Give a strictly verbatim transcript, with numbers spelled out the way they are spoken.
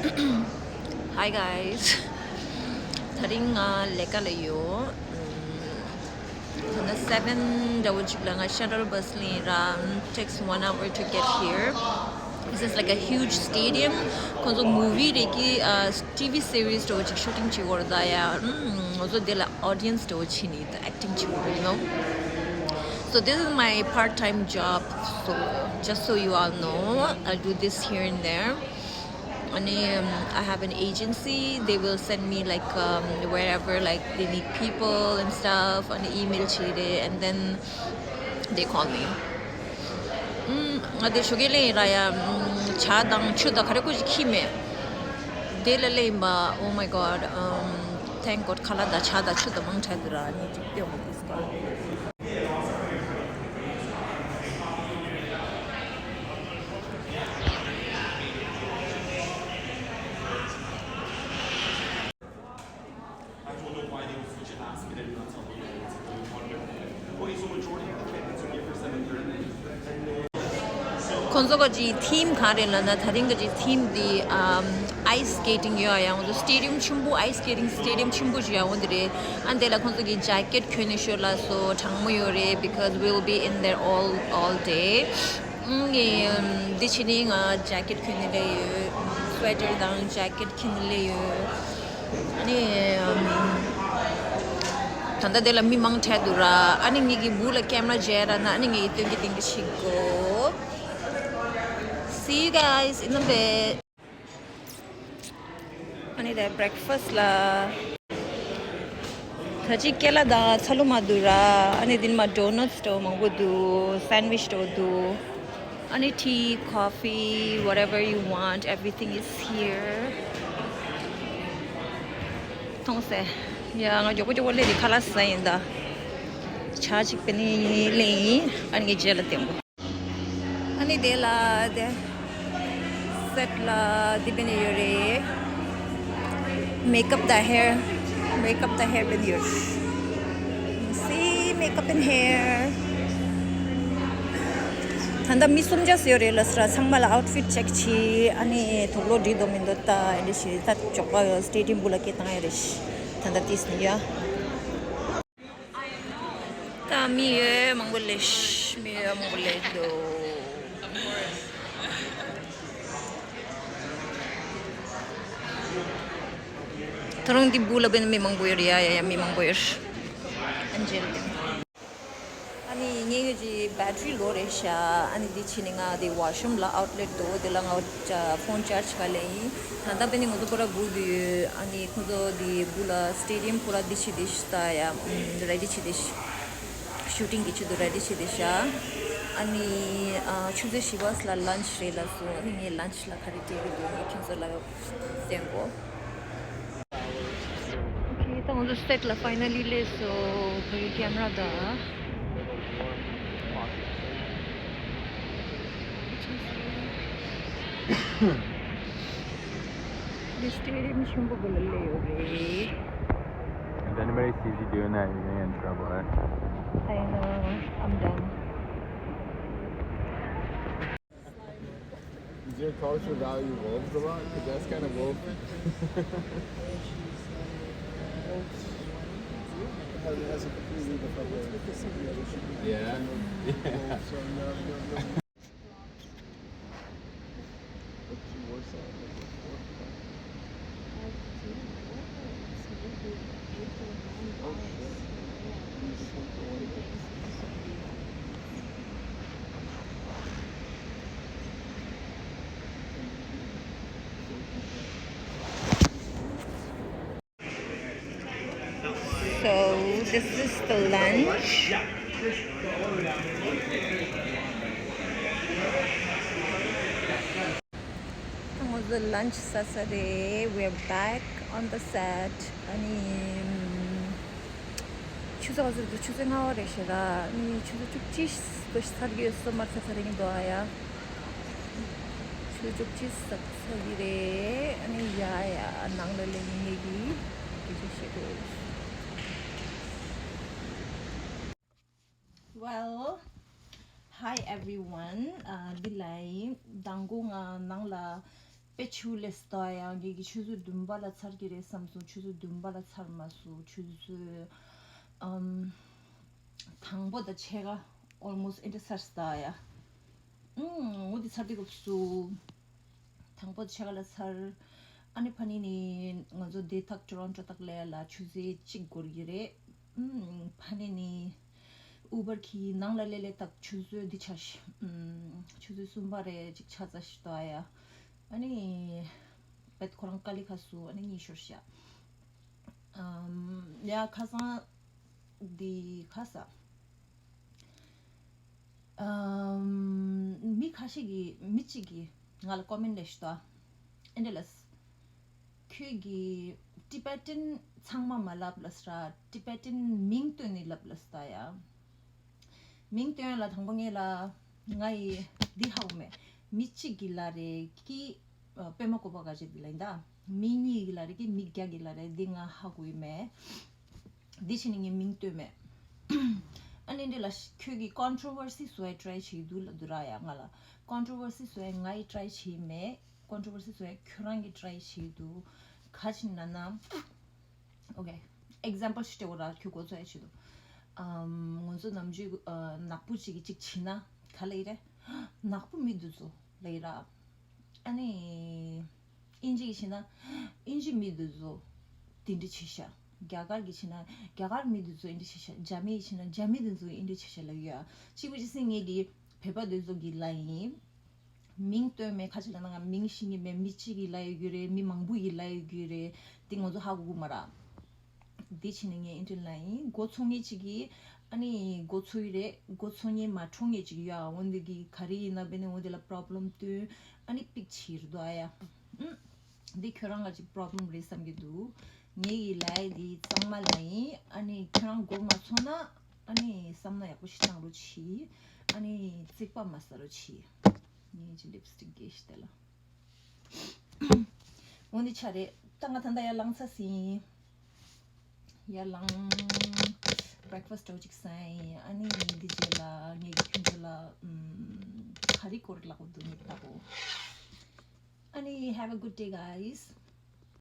Hi guys. ད་རིང་ང་ལས་ཀ་ལ་ཡོད། ད་ལྟ་seven འདྲ་བོ་ཅིག་ལ་ང་shuttle bus ལ་ཡིན་ར། Takes one hour to get here. This is like a huge stadium. ཁོང་ཚོ་movie རེ་གི་ཨ་TV series འདྲ་བོ་ཅིག་shooting བྱེད་ཀྱི་ཡོད་རེད་ད་ཡ། ང་ཚོ་དེ་ལ་audience འདྲ་བོ་བྱེད་ནི། Acting བྱེད་ཀྱི་ཡོད། So this is my part-time job. So just so you all know, I'll do this here and there. And um, I have an agency. They will send me like um, wherever like they need people and stuff on the email. And then they call me. ང་དེ་ཞོགས་ཀས་སླེབས་ཡིན་ར་ཡ། ཇ་དང་ཆུ་དང་ག་རེ་ཀོ་ཞིག་ཁྱེར་མེད། དེ་ལ་སླེབས་ཡིན་པ། Oh my god, um, thank god. ཁ་ལག་དང་ཇ་དང་ཆུ་དང་མང་དྲགས་འདུག་ར། ནི་ཅིག་སྟོན་དགོས་ཀྱི་སྐོར། I don't know why they would switch it last minute and not tell me that it's a new contract. Okay, so majority of the candidates are here for seven thirty. ཁོང་ཚོ་གི་theme ག་རེ་ལབ་ན། ད་རིང་གི་theme དེ་um, ice skating ཡོད་ཡ། ཁོང་ཚོ་stadium ཆེན་པོ། Ice skating stadium ཆེན་པོ་ཞིག་ཡོད་རེད། ཨ་འདི་ལ་ཁོང་ཚོ་གི་jacket གྱོན་ནས་ཤོད་ལབ་སོང་། གྲང་མོ་ཡོད་རེད། Because we'll be in there all all day. ངས་འདི་བྱས་ནས་ང་jacket གྱོན་ནས་སླེབས་ཡོད། Sweater དང་jacket གྱོན་ནས་སླེབས་ཡོད། ཨ་ནི་ད་ལྟ་དེ་ལ་མི་མང་དྲགས་འདུག་ར། ཨ་ནི་ངེད་ཀྱི་སྦུག་ལ་camera བྱས་ར་ན། ཨ་ནི་ངས་སྟོན་གྱི་སྟོན་གྱི་བྱེད་དགོས། See you guys in a bit. ཨ་ནི་དེ་breakfast ལ་ད་ཅི་ཀེ་ལ་དང་ཚ་ལུ་མ་འདུག་ར། ཨ་ནི་དེ་ནས་མར་donuts འདྲ་བོ་མང་པོ་འདུག sandwich འདྲ་བོ་འདུག་ཨ་ནི་tea, coffee, whatever you want, everything is here. མཐོང་སོང་། ཡ། ང་མགྱོགས་པོ་མགྱོགས་པོ་སླེབས་ཏེ་ཁ་ལག་ཟ་ཡིན་ད། ཇ་ཅིག་པེ་ནི་ལེན་ཡིན། ཨ་ནི་ངས་རྗེས་ལ་སྟོན་དགོས། ཨ་ནི་དེ་ལ་དེ་set ལ་འདི་པེ་ནི་ཡོད་རེད། Makeup དང་hair, makeup དང་hair པེ་ནི་ཡོད་རེད། See, makeup and hair. ད་ལྟ་མི་སུམ་བརྒྱ་ཙམ་ཡོད་རེད་ལབ་སོང་ར། ཚང་མ་ལ་outfit check བྱས། ཨ་ནི་དུག་ལོག་འགྲིག་འདུག་མི་འདུག་ལྟ། ཨ་ནི་ཞིག་ད་མགྱོགས་པ་stadium སྦུག་ལ་སྐད་བཏང་ཡ་རེད། ད་ལྟ་ཏིས་ནི་ཡ། ད་མི་ཡོད་མང་པོ་སླེབས། མི་ཡོད་མང་པོ་སླེབས་འདུག་ད་རུང་འདི་སྦུག་ལ་འབད་ན་མི་མང་པོ་ཡོད་རེད། ཡ་ཡ་ཡ། མི་མང་པོ་ཡོད། ཨན་ཇེལ་ཏེ། ཨ་ནི་ངའི་གི་battery low རེད་ཤག་ཨ་ནི་འདི་བྱས་ནས་ང་དེ་washroom ལ་outlet འདུག་དེ་ལ་ང་phone charge ག་ལེ་ཡིན། ད་ལྟ་འབད་ནི་ང་ཚོ་པུ་ར་སྦུག་ཏུ་ཡོད། ཨ་ནི་ཁོ་ཚོ་དེ་སྦུག་ལ་stadium པུ་ར་འདི་བྱས་ཏེ་ཤི་ད་ཡ། ready བྱས་ཏེ་ཤི། Shooting གི་ཆེད་དུ་ready བྱས་ཏེ་ཤག་ཨ་ནི་ཨ་ཆུ་ཚོད་བཞི་པ་ལ་lunch རེད་ལབ་སོང་། ཨ་ནི་ངས་lunch ལ་ག་རེ་སྤྲད་ཀྱི་འདུག་ངས་ཁྱེད་ཚོ་ལ་སྟོན་གོ། Okay, ད་ང་ཚོ་set ལ་finally སླེབས་སོང་། ངའི་camera ད། This stadium ཆེན་པོ་ག་ལ་སླེབས་ཡོད་རེད། If anybody sees you doing that, you're gonna get in trouble, eh? I know, I'm done. Is your culture value wolves a lot? Because that's kind of wolf. It has a completely different way. Yeah. Yeah. Wolves are not, no, no. So, this is the lunch. ང་ཚོ་lunch ཟ་ས་རེད། We're back on the set. ཨ་ནི་ཆུ་ཚོད་ག་ཚོད་འདུག་ཆུ་ཚོད་ལྔ་པ་རེད་ཤག་ཨ་ནི་ཆུ་ཚོད་བཅུ་གཅིག་འདུག་ཚར་གྱི་ཡོད། སོ་མར་ཚ་ཚ་རེད་འདུག་ཨ་ཡ། ཆུ་ཚོད་བཅུ་གཅིག་ཟ་ས་གི་རེད། ཨ་ནི་ཡ་ཡ་ནང་ལ་སླེབས་ནས་ངེད་ཀྱིས་སྐད་ཆ་བཤད་དགོས། Well, hi everyone. ཨ་འདི་ལ་ཡིན། མདང་དགོང་ང་ནང་ལ་ ཆུ་ལས་ད་ཡང་ངེད་ཀྱི་ཆུ་ཚོད་བདུན་པ་ལ་ཚར་གྱི་རེད་བསམ་སོང་། ཆུ་ཚོད་བདུན་པ་ལ་ཚར་མ་སོང་། ཆུ་ཚོད་ཨམ་དང་པོ་དང་ཕྱེད་ཀ་ཨོལ་མོ་སི་ཨེ་འདྲ་ཚར་ད་ཡ། ཨུམ་འོ་དེ་ཚར་དུས་སྐབས་སུ་དང་པོ་དང་ཕྱེད་ཀ་ལ་ཚར། ཨ་ནི་ཕ་ནི་ནི་ང་ཚོ་དེ་ཐག་ཊོ་རོན་ཊོ་ཐག་ལས་ལ་ཆུ་ཚོད་གཅིག་འགོར་གྱི་རེད། ཨུམ་ཕ་ནི་ནི་ཨུ་བར་གྱི་ནང་ལ་སླེབས་སླེབས་ཐག་ཆུ་ཚོད་འདི་ཆ་ཤི་ཨུམ་ཆུ་ཚོད་གསུམ་པ་རེད། གཅིག་ཆ་ཚ་ཤི་ད་ཡ། ཨ་ནི་བེད་ཁོ་རང་ཀ་ལི་ཁ་སུ་ཨ་ནི་གཉིད་ཤོར་ཤག་ཨམ་ཡ་ཁ་སང་འདི་ཁ་ས། ཨམ་མི་ཁ་ཤས་ཀྱིས་མི་གཅིག་གིས་ང་ལ་ཀོ་མེན་ཊི་ལས་ཤི་ད་ཨེ་འདྲ་ལས། ཁྱོད་ཀྱིས་ཊི་བེ་ཊན་ཚང་མ་མ་ལབ་ལ་སྲ། ཊི་བེ་ཊན་མིང་བཏོན་ནས་ལབ་ལ་སྲ་ཡ། མིང་བཏོན་ལ་དང་པོ་ངས་ལ་ང་ཡི་འདི་ཧ་གོ་མེད། མི་གཅིག་གིས་ལ་རེ་ཀི་ཨ་པད་མ་བཀོད་པ་ག་ཅེ་འདི་ལ་ཡིན་ད། མི་གཉིས་ཀྱིས་ལ་རེ་ཀི་མི་བརྒྱ་གིས་ལ་རེ། འདི་ང་ཧ་གོ་ཡི་མེད། འདི་ཕྱི་ནས་ངས་མིང་བཏོན་མེད། ཨ་ནི་འདི་ལ་ཁྱོད་ཀྱིས་ཀོན་ཊོ་ཝར་སི་བཟོ་ཡ་ཊི་རའི་བྱེད་འདུག་ལབ་འདུག་ར་ཡ། ང་ལ་ཀོན་ཊོ་ཝར་སི་བཟོ་ཡ་ང་ཡི་ཊི་རའི་བྱེད་མེད། ཀོན་ཊོ་ཝར་སི་བཟོ་ཡ་ཁྱོད་རང་གིས་ཊི་རའི་བྱེད་འདུག་ག་ཅི་ན་ན། ཨོ་ཁེ། ཨེག་ཛམ་པལ་ཞིག་སྤྲད་འོ་ར། ཁྱོད་གོ་ཚོད་ཡ་བྱེད་འདུག་ཨམ་ང་ཚོ་ནམ་རྒྱུན་ཨ་ནག་པོ་ཅིག་གིས་ཅིག་བྱེད་ན་ག་ལ་ཡི་རེད། ནག་པོ་མི་འདུག་ཚོ་ལ་ཡི་ར། ཨ་ནི། ཨིན་ཇི་གིས་བྱས་ན་ཨིན་ཇི་མི་འདི་ཚོ་དེ་འདྲ་བྱེད་ཤག་རྒྱ་གར་གྱིས་བྱས་ན་རྒྱ་གར་མི་འདི་ཚོ་ཨིན་འདྲ་བྱེད་ཤག་རྒྱ་མི་གིས་བྱས་ན་རྒྱ་མི་འདི་ཚོ་ཨིན་འདྲ་བྱེད་ཤག་ལབ་ཡོད་ཨ། གཅིག་པུ་གཅིག་སེ་ངེད་ཀྱི་བོད་པ་འདི་ཚོ་གི་ལ་ཡིན། མིང་བཏོན་མེད། ཁ་ཅིག་ལ་ན་ང་མིང་ཤེས་ཀྱི་མེད། མི་གཅིག་གི་ལ་ཡོད་རྒྱུ་རེད། མི་མང་པོ་ཡི་ལ་ཡོད་རྒྱུ་རེད། དེ་ང་ཚོ་ཧ་གོ་གི་མ་ར། འདི་ཕྱི་ནས་ངས་ཨིན་ཊར་ལ་ཡིན། འགོ་ཚུགས་མཁན་ཅིག་གིས་ཨ་ནི་འགོ་ཚུགས་ཡི་རེད། འགོ་ཚུགས་མཁན་མ་འཁྲུངས་མཁན་ཅིག་ཡོད་ཨ། འོན་ཏེ་གི་ག་རེ་ཡིན་ན་བས་ནི་འོན་ཏེ་ལ་པྲོབ་ལེམ་བཏོན་ཨ་ནི་པིག་ཕྱིར་འདུག་ཨ་ཡ། ཨུམ། འདི་ཁྱོད་རང་ལ་ཅིག་པྲོབ་ལེམ་རེད་བསམ་གྱི་འདུག་ངེད་ཀྱི་ལའི་འདི་གཙང་མ་ལ་ཡིན། ཨ་ནི་ཁྱོད་རང་འགོ་མ་ཚུགས་ན་ཨ་ནི་བསམ་ན་ཡག་པོ་ཞིག་བཏང་རོགས་གྱིས། ཨ་ནི་རྩིག་པ་མ་ཟ་རོགས་གྱིས། ངས་ཅིག་ལིབ་སི་ཊིག་གྱེས་ཤི་དེ་ལ། འོ་འདི་ཆ་རེད། ད་ང་ད་ལྟ་ཡར་ལངས་ཚར་ཟིན། ཡར་ལངས། བྷེ་རེག་ཕ་སི་ཊི་འདྲ་བོ་ཅིག་ཟ་ཡིན། ཨ་ནི་འདི་རྗེས་ལ་ངེད་ཀྱི་ཕུན་ཚོགས་ལ་ཨམ་ག་རེ་སྐོར་ལབ་དགོས་འདུག་ངས་ལྟ་གོ། ཨ་ནི་have a good day, guys.